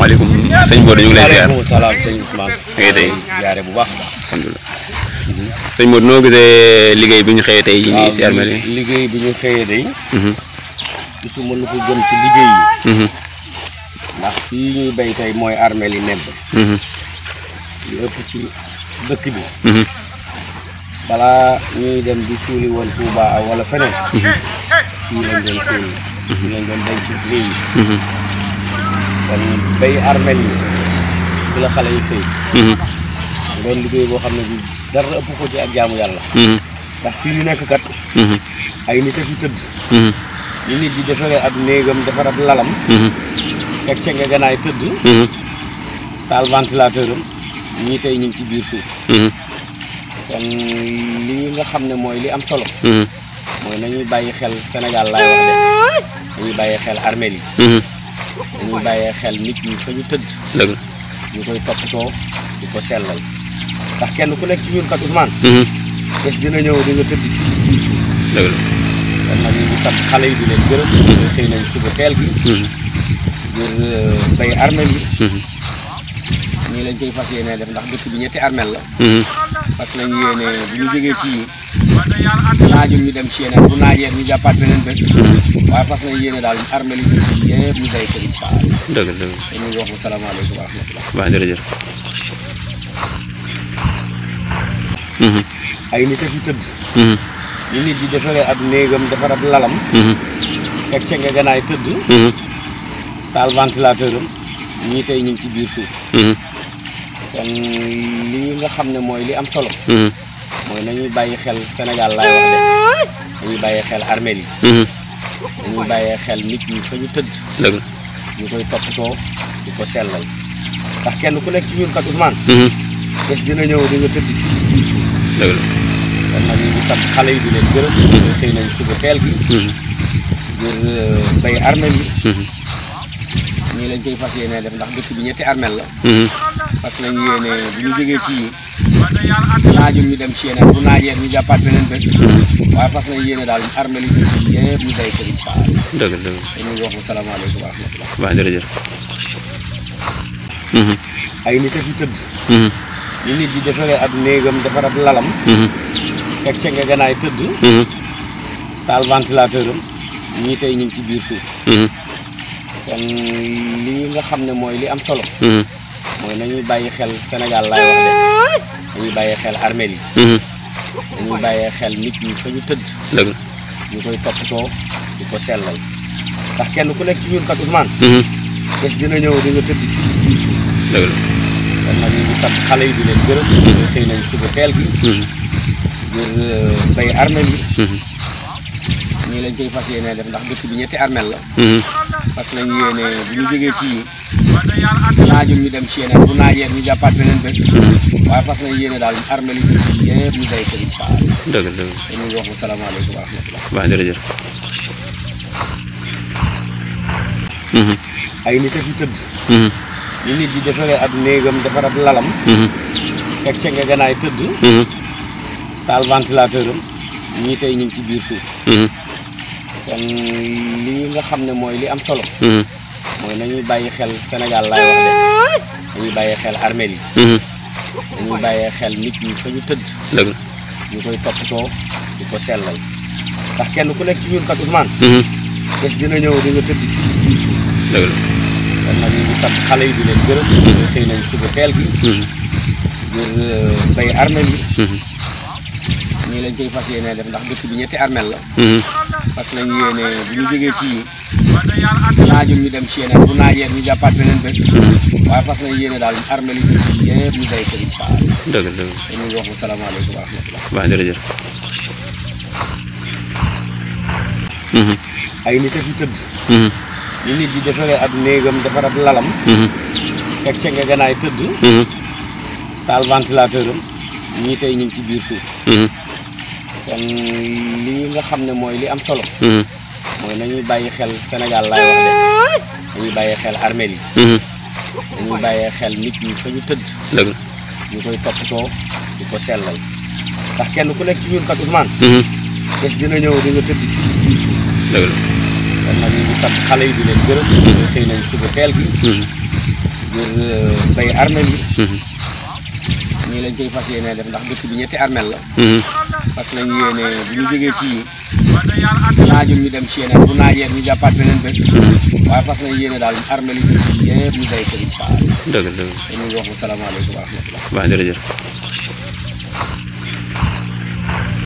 asalaamaaleykum sëñ Modou ñu ngi lay ziar. waaleykum salaam sëñ Ousmane. ngay tey ziare bu baax. alhamdulilah. sëñ Modou noo gisee liggéey bi ñu xëyee tey jii nii si armeel yi. liggéey bi ñu xëyee day. gisuma lu ko gën ci liggéey yi. ndax fii ñuy béy tey mooy armeel yi nebb. lu ëpp ci dëkk bi. balaa ñuy dem di suuli woon Touba wala feneen. fii lañ doon suuli. fii lañ doon denc lii yi. kon béy armeel yi ci la xale yi xëy. doon liggéey boo xam ne bi dara ëpp ko ci ak jaamu yàlla. ndax fii ñu nekk kat. ay nit a fi tëdd. li nit di defaree ab néegam defar ab lalam. teg ca nga ganaay tëdd. taal ventilateur am ñii tey ñu ngi ci biir suuf. kon lii nga xam ne mooy li am solo. mooy nañuy bàyyi xel Sénégal laay wax de dañuy bàyyi xel armeel yi. dañuy bàyyi xel nit ñi fa ñu tëdd. dëgg ñu koy toppatoo di ko sellal ndax kenn ku nekk ci ñun kat Ousmane. bés dina ñëw di nga tëdd ci biir suuf. dëgg la kon nag ñu ngi sant xale yi di leen gërëm. xëy nañ suba teel gi. ngir béy armeel yi. ñii lañ koy fas yéene def ndax dëkk bi ñetti armeel la. fas nañ yéene bu ñu jógee fii naajul ñu dem ci yeneen bu naajee ñu jàppaat beneen bés. waaye fas nañ yéene daal armeel yi yëpp ñu béy ko incha allah. dëgg la dëgg te ñu ngi wax salaamaaleykum wa rahmatulah. waaw jërëjëf. ay nit a fi tëdd. li nit di defaree ab néegam defar ab lalam. teg ca nga ganaay tëdd. taal ventilateur am ñii tey ñu ngi ci biir suuf. kon lii nga xam ne mooy li am solo. mooy nañuy bàyyi xel Sénégal laay wax de dañuy bàyyi xel armeel yi. dañuy bàyyi xel nit ñi fa ñu tëdd. dëgg ñu koy toppatoo di ko sellal ndax kenn ku nekk ci ñun kat Ousmane. bés dina ñëw di nga tëdd ci biir suuf. dëgg la kon nag ñu ngi sant xale yi di leen gërëm. xëy nañ suba teel gi. ngir béy armeel yi. ñii lañ koy fas yéene def ndax dëkk bi ñetti armeel la. fas nañ yéene bu ñu jógee fii naajul ñu dem ci yeneen bu naajee ñu jàppaat beneen bés. waaye fas nañ yéene daal armeel yi yëpp ñu béy ko incha allah. dëgg la dëgg te ñu ngi wax salaamaaleykum wa rahmatulah. waaw jërëjëf. ay nit a fi tëdd. li nit di defaree ab néegam defar ab lalam. teg ca nga ganaay tëdd. taal ventilateur am ñii tey ñu ngi ci biir suuf. kon lii nga xam ne mooy li am solo. mooy nañuy bàyyi xel Sénégal laay wax de dañuy bàyyi xel armeel yi. dañuy bàyyi xel nit ñi fa ñu tëdd. dëgg ñu koy toppatoo di ko sellal ndax kenn ku nekk ci ñun kat Ousmane. bés dina ñëw di nga tëdd ci biir suuf. dëgg la kon nag ñu ngi sant xale yi di leen gërëm. xëy nañ suba teel gi. ngir béy armeel yi. ñii lañ koy fas yéene def ndax dëkk bi ñetti armeel la. fas nañ yéene bu ñu jógee fii naajul ñu dem ci yeneen bu naajee ñu jàppaat beneen bés. waaye fas nañ yéene daal armeel yi yëpp ñu béy ko incha allah. dëgg la dëgg te ñu ngi wax salaamaaleykum wa rahmatulah. waaw jërëjëf. ay nit a fi tëdd. li nit di defaree ab néegam defar ab lalam. teg ca nga ganaay tëdd. taal ventilateur am ñii tey ñu ngi ci biir suuf. kon lii nga xam ne mooy li am solo. mooy nañuy bàyyi xel Sénégal laay wax de dañuy bàyyi xel armeel yi. dañuy bàyyi xel nit ñi fa ñu tëdd. dëgg ñu koy toppatoo di ko sellal ndax kenn ku nekk ci ñun kat Ousmane. bés dina ñëw di nga tëdd ci biir suuf. dëgg la kon nag ñu ngi sant xale yi di leen gërëm. xëy nañ suba teel gi. ngir béy armeel yi. ñii lañ koy fas yéene def ndax dëkk bi ñetti armeel la. fas nañ yéene bu ñu jógee fii naajul ñu dem ci yeneen bu naajee ñu jàppaat beneen bés. waaye fas nañ yéene daal armeel yi yëpp ñu béy ko incha allah. dëgg la dëgg te ñu ngi wax salaamaaleykum wa rahmatulah. waaw jërëjëf. ay nit a fi tëdd. li nit di defaree ab néegam defar ab lalam. teg ca nga ganaay tëdd. taal ventilateur am ñii tey ñu ngi ci biir suuf. kon lii nga xam ne mooy li am solo. mooy nañuy bàyyi xel Sénégal laay wax de dañuy bàyyi xel armeel yi. dañuy bàyyi xel nit ñi fa ñu tëdd. dëgg ñu koy toppatoo di ko sellal ndax kenn ku nekk ci ñun kat Ousmane. bés dina ñëw di nga tëdd ci biir suuf. dëgg la kon nag ñu ngi sant xale yi di leen gërëm. xëy nañ suba teel gi. ngir bay armel yi ñii lañ koy fas yéene def ndax dëkk bi ñetti armel la parce que nañu yéene bu ñu jógee fii naajul ñu dem ci yeneen bu naajee ñu jàppaat beneen bés waaye fas nañu yéene daal armel yi dëkk bi yëpp ñu bay ko incha allah dëgg dañuy wax salaamaaleykum wa rahmatulah waaw jërëjëf